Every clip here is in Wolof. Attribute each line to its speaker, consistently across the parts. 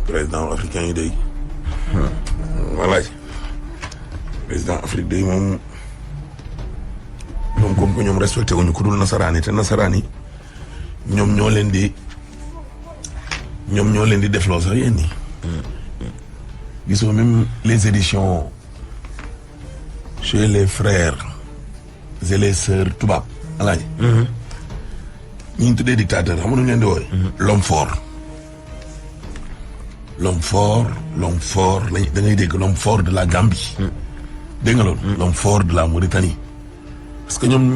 Speaker 1: président africain yi day. walaay président Afrique day moom comme que ñoom respecté wuñu ku dul nasaraan yi te nasaraan yi ñoom ñoo leen di defloo sax yéen ñi. gisoo même les éditions chez les frères et les sœurs tubaab alaaji. ñi ñu tuddee dictateur xam nga nu ñu leen di wooye. l'homme fort lañ da ngay dégg l'homme fort de la Gambie. dégg nga loolu. l'homme fort de la Mauritanie. parce que ñoom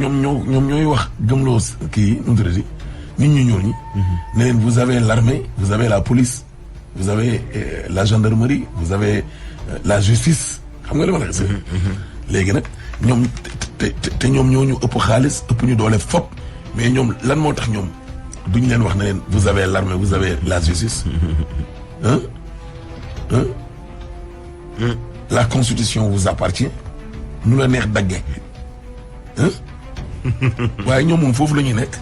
Speaker 1: ñooy wax gëmloo kii nu mu tuddati nit ñu ñuul ñi. ne leen vous avez l'armée vous avez la police vous avez la gendarmerie vous avez la justice xam nga li ma la wax. léegi nag ñoom te ñoom ñoo ñu ëpp xaalis ëpp ñu doole fop mais ñoom lan moo tax ñoom duñ leen wax ne leen vous avez l'armée vous avez la justice. La constitution vous appartient nu la neex dagge waaye ñoom moom foofu la ñuy nekk.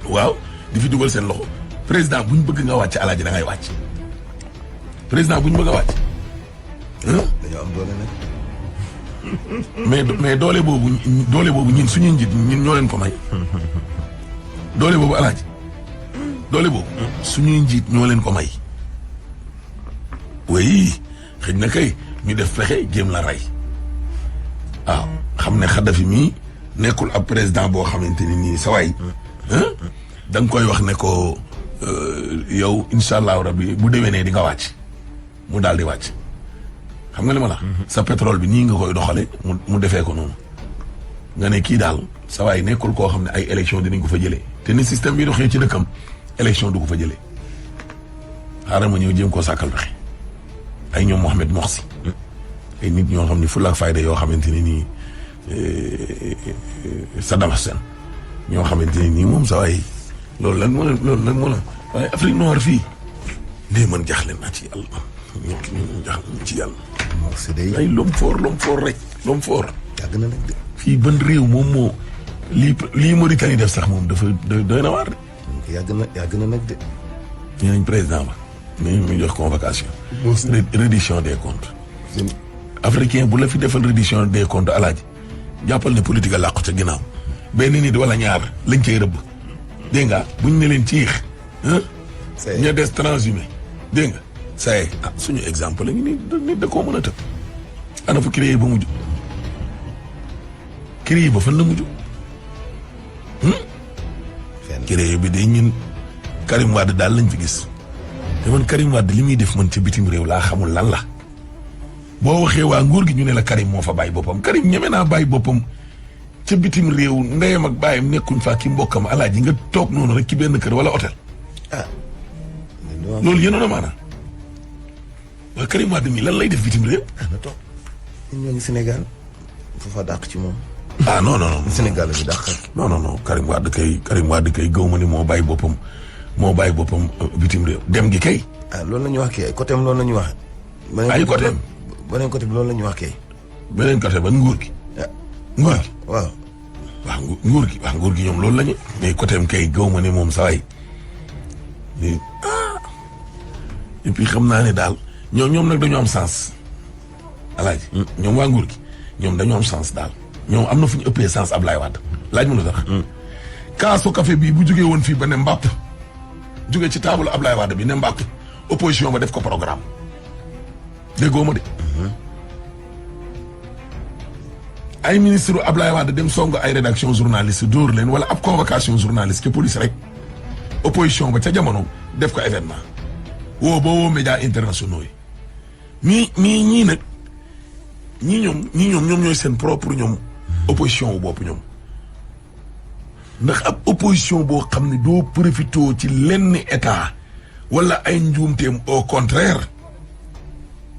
Speaker 1: waaw di fi dugal seen loxo président bu ñu bëgg nga wàcc alaaji da ngay wàcc président bu ñu bëgg a wàcc.
Speaker 2: dañoo am doole nag.
Speaker 1: mais doole boobu ñun suñuy njiit ñun ñoo leen ko may. doole boobu alaaji doole boobu. suñuy njiit ñoo leen ko may. oui xëy na kay ñu def fexe jéem la rey waaw xam ne Kadhafi mii nekkul ab président boo xamante ni nii sa waay da nga koy wax ne ko yow incha allahu rabbi bu déwénee di nga wàcc mu daal di wàcc xam nga li ma la. sa pétrole bi nii nga koy doxale mu defee ko noonu nga ne kii daal sa waay nekkul koo xam ne ay élection dinañ ko fa jëlee te ni système bi doxee ci dëkkam élection du ko fa jëlee xaaral ma ñëw jéem koo sàkkal pexe. ay ñoom Mohamed Morsi ay nit ñoo xam ne fulla ak fayda yoo xamante ne nii Saddam Hussein ñoo xamante ne nii moom sa waay loolu lan moo la waaye Afrique noire fii ndee man jaaxle naa ci yàlla ñoom jaaxle ci yàlla.
Speaker 2: Morsi day
Speaker 1: ay l'homme fort rek l'homme fort.
Speaker 2: yàgg na nag de.
Speaker 1: fii ban réew moom moo lii Mauritanie def sax moom dafa doy na waar de.
Speaker 2: yàgg na nag de.
Speaker 1: nee nañ président ba. mais mu jox convocation. reddition des comptes. africain bu la fi defal reddition des comptes alaaji jàppal ne politique a làqu ca ginnaaw benn nit wala ñaar lañ cay rëbb dégg nga buñ ne leen ciix ña des transhumé dégg nga saye suñu exemple la ngi nit da koo mën a tëb ana fa créé ba mujj créé ba fan la mujj créé bi day ñun Karim Wade daal lañ fi gis te man Karim Wade li muy def man ci bitim réew laa xamul lan la boo waxee waa nguur gi ñu ne la Karim moo fa bàyyi boppam Karim ñeme naa bàyyi boppam ca bitim réew ndeyam ak bàyyam nekkuñ fa ki mbokkam alaaji nga toog noonu rek ci benn kër wala hôtel. loolu yéenoon a maanaam waa Karim Wade mii lan lay def bitim réew.
Speaker 2: na toog ñun ñoo ngi Sénégal foofa dàq ci moom.
Speaker 1: non.
Speaker 2: Sénégal la ñu dàq.
Speaker 1: non Karim Wade kay gëw ma ni moo bàyyi boppam bitim réew dem gi kay.
Speaker 2: loolu la ñu wax kay ay côté am loolu la ñu wax.
Speaker 1: ay côté am
Speaker 2: beneen côté bi loolu la ñu wax kay.
Speaker 1: beneen côté ba nguur gi. nguur gi
Speaker 2: waaw.
Speaker 1: nguur gi ñoom loolu la ñu. mais côté am kay gëw ma ne moom saa yi et puis xam naa ne daal ñoom nag dañoo am sens. alaaji ñoom waa nguur gi ñoom dañoo am sens daal. ñoom am na fu ñu ëppee sens Ablaye Wade laaj ma lu tax. kaasu café bii bu jugee woon fii ba ne mbàpp jugee ci table Ablaye Wade bi ne mbàpp opposition ba def ko programme déggoo ma de. ay ministre Ablaye Wade dem song ay rédaction journaliste dóor leen wala ab convocation journaliste ca police rek opposition ba ca jamono def ko événement woo médias internationaux yi ñii nag ñoom ñooy seen propre ñoom opposition wu bopp ñoom ndax ab opposition boo xam ne doo profité ci lenn état wala ay njuumteem au contraire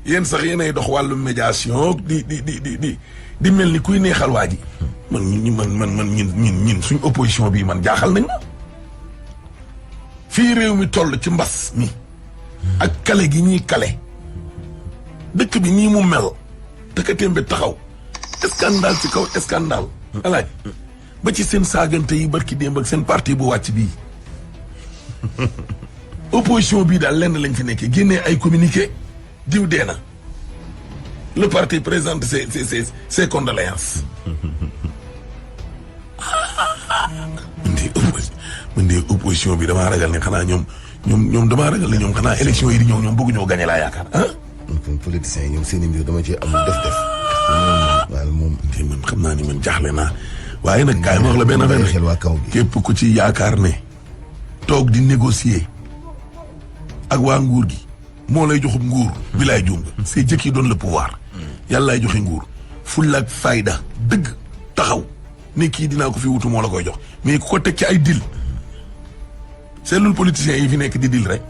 Speaker 1: yéen sax yéenay dox wàllu médiation di mel ni kuy neexal waa ji man ñun suñ opposition bi man jaaxal nañ ma fii réew mi toll ci mbas mi ak kale gi ñuy kale dëkk bi nii mu mel tëkkatéem bi taxaw scandale ci kaw scandale alaaj ba ci seen saagante yi barki démb ak seen parti bu wàcc bii opposition bii daal lenn lañ fi nekkee génnee ay communiqué diw dee na le parti présente ses condoléances. man de opposition bi damaa ragal ne xanaa ñoom damaa ragal ne ñoom xanaa élection yi di ñëw ñoom bëgg ñoo gagné laa yaakaar ah.
Speaker 2: kon politiciens yi ñoom seen i mbir dama ci amul def. waaye moom.
Speaker 1: te man xam naa ni man jaaxle naa waaye nag kaay ma wax la benn affaire
Speaker 2: xel waa kaw gi.
Speaker 1: képp ku ci yaakaar ne toog di négocier ak waa nguur gi moo lay joxub nguur bi laay juum c'est Dieu qui donne le pouvoir yàlla lay joxe nguur fulla ak fayda dëgg taxaw ne kii dinaa ko fi wutu moo la koy jox mais ku ko teg ci ay dil seetlul politiciens yi fi nekk di dil rek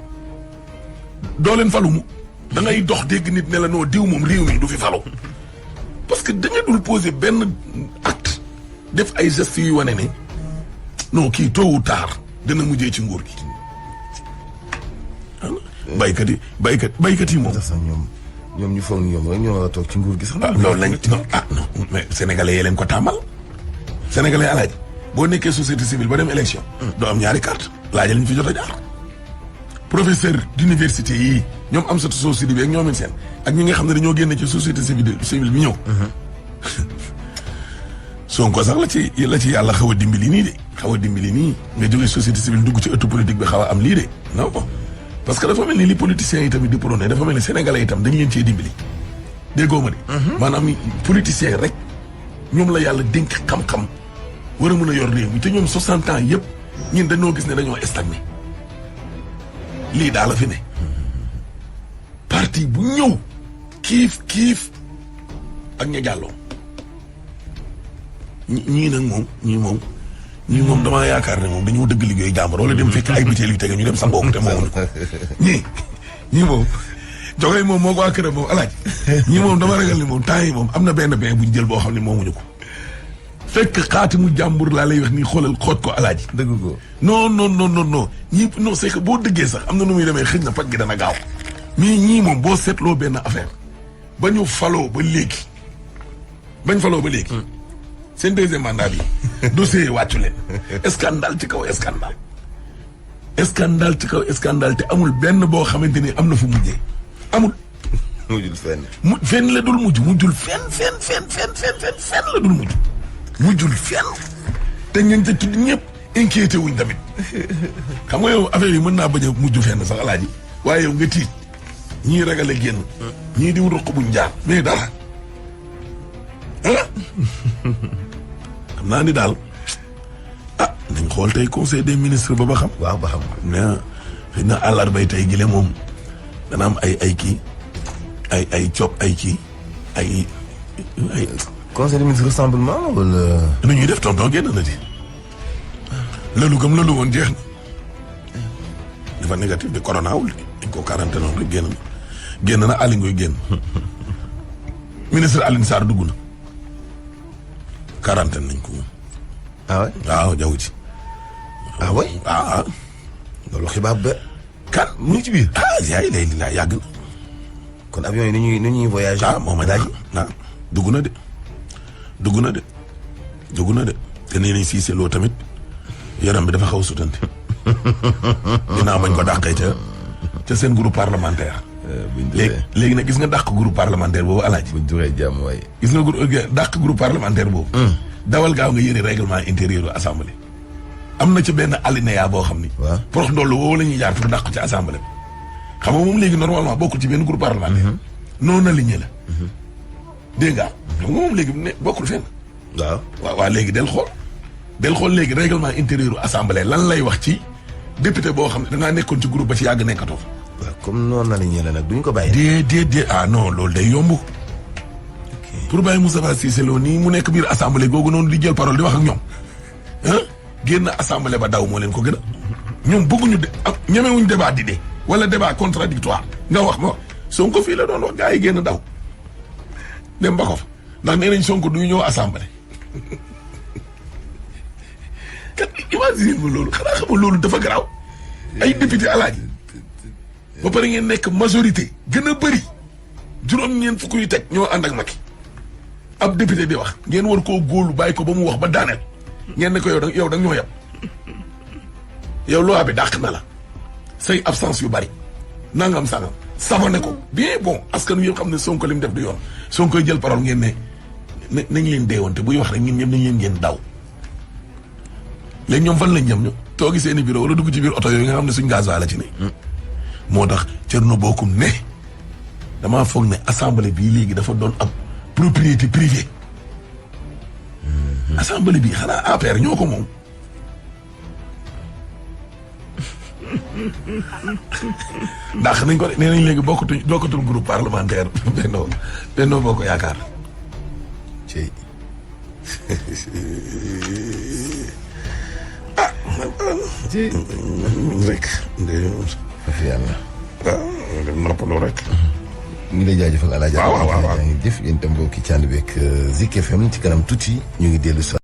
Speaker 1: doo leen falu mu da ngay dox dégg nit ne la noo diw moom réew mi du fi falu parce que da nga dul poser benn acte def ay gestes yu wane ne non kii tôt ou tard dana mujjee ci nguur gi. baykat yi moom.
Speaker 2: sax ñoom ñu foog ni ñoom rek ñoo war a toog ci nguur gi sax.
Speaker 1: loolu lañ non mais sénégalais yee leen ko tàmmal. sénégalais alaaji boo nekkee société civile ba dem élection. doo am ñaari carte laajal ñu fi jot a jaar. professeur d'université yii ñoom am sa société bi ak ñoom seen ak ñi nga xam ne dañoo génne ci société civile bi ñëw. Sonko sax la ci yàlla xaw a dimbali nii de xaw a dimbali nii nga jógee société civile dugg ci ëttu politique bi xaw a am lii de non parce que dafa mel ni li politiciens yi tamit di prôné dafa mel ni sénégalais itam dañ leen cee dimbali. déggoo ma de. maanaam politiciens rek ñoom la yàlla dénk xam-xam war a mën a yor réew mi te ñoom 60 ans yëpp ñun dañoo gis ne dañoo stagné lii daal la fi ne. parti bu ñëw kiif ak ña jàlloo. ñii nag ñii moom damaa yaakaar ne moom dañoo dëgg liggéey jàmbur wala dem fekk ay biteel yu tege ñu dem sangoo ko te moomuñu ko ñii moom joxe moom moo ko waa këram moom alaaj ñii moom dama ragal ni moom temps yi moom am na benn bain buñ jël boo xam ne moomuñu ko fekk xaati mu jàmbur laa lay wax nii xoolal xoot ko alaaji
Speaker 2: dëgg ko
Speaker 1: non ñii non c'est que boo dëggee sax am na nu muy demee xëj na faj gi dana gaaw mais ñii moom boo seetloo benn affaire ba ñu faloo ba léegi seen deuxième mandat bi dossier wàccu leen scandale ci kaw scandale te amul benn boo xamante ni am na fu mujjee amul.
Speaker 2: mujjul fenn.
Speaker 1: fenn la dul mujjul fenn la dul mujjul fenn te ñun ca tudd ñëpp inquiété wuñ tamit xam nga yow affaire yi mën naa bañ a mujj fenn sax alaaji waaye yow nga tiit ñii ragale génn ñii di wut roq buñ jaar mais dara xam naa ni daal nañ xool tey conseil des ministres ba xam.
Speaker 2: waaw ba xam.
Speaker 1: mais xëy na àllarbay tey gile moom dana am ay kii ay cop ay kii ay.
Speaker 2: conseil des ministres rassemblement wala.
Speaker 1: nu ñuy def tonton génn na ci. lalu woon jeex na. dafa négatif de corona wul dañ ko quarantaine rek génn na Aly Ngoye génn ministre Alioune Sarr dugg na. quarantaine nañ ko moom.
Speaker 2: ah oui
Speaker 1: waaw jaww ji.
Speaker 2: ah oui loolu xibaar ba.
Speaker 1: kan mu ngi ci biir. yaay laa yàgg na.
Speaker 2: kon avion yi ni ñuy voyager.
Speaker 1: moom a daaj dugg na de. te nee nañ Cissé Lo tamit yaram bi dafa xaw a sutante. dinaa bañ ko dàqee ca seen groupe parlementaire. léegi nag gis nga dàq groupe parlementaire boobu alaaji.
Speaker 2: buñ duree jàmm waaye.
Speaker 1: gis nga dàq groupe parlementaire boobu. dawal gaaw nga yëri règlement intérieur assemblée. am na ci benn alinéa boo xam ni.
Speaker 2: waaw
Speaker 1: prox ndollu woowu la ñuy jaar pour dàq ci assemblée bi. xam nga moom léegi normalement bokkul ci benn groupe parlementaire. non aligné la. dégg nga xam nga moom léegi bokkul fenn. waaw léegi del xool léegi règlement intérieur assemblée lan lay wax ci député boo xam ne dangaa nekkoon ci groupe ba ci yàgg nekkatoo.
Speaker 2: waaw comme noonu aligné la nag duñ ko bàyyi.
Speaker 1: déedéet non loolu day yomb. pour bàyyi Moustapha Cissé Lo nii mu nekk biir assemblée googu noonu di jël parole di wax ak ñoom génn assemblée ba daw moo leen ko gën a ñoom bëgguñu ñemewuñ débat d'idée wala débat contradictoire nga wax ma Sonko fii la doon wax gars yi génn daw dem ba ko fa ndax nee nañ Sonko du ñëw assemblée kat imagine ma loolu xanaa xamul loolu dafa garaaw ay député alaaji ba pare ngeen nekk majorité gën a bëri juróom-ñeent fukk yu teg ñoo ànd ak Macky ab député di wax ngeen war koo góolu bàyyi ko ba mu wax ba daaneel ngeen ne ko yow da ñoo yab yow loi bi dàq na la say absence yu bari nangam sangam sabone ko bien bon askan wi yëpp xam ne Sonko li mu def du yoon Sonko koy jël parole ngeen ne nañ leen deewante buy wax rek ñun ñëpp nañ leen ngeen daw léegi ñoom fan lañ jëm ñu toogi seeni bureau wala dugg ci biir oto yooyu nga xam ne suñ gasoil la ci ne moo tax Thierno Bocoum ne damaa foog ne assemblée bii léegi dafa doon ab propriété privée assemblée bii xanaa APR ñoo ko moom ndax nañ ko de nee nañ léegi bokkatul groupe parlementaire Benno Bokk Yaakaar
Speaker 2: ci
Speaker 1: ci rek
Speaker 2: wax yàlla
Speaker 1: waaw noppaloo rek
Speaker 2: ñu ngi lay jaajëfal Alaaji.
Speaker 1: waaw
Speaker 2: jëf yéen itam mbokki cànd beeg Zik FM ci kanam tuuti ñu ngi dellu si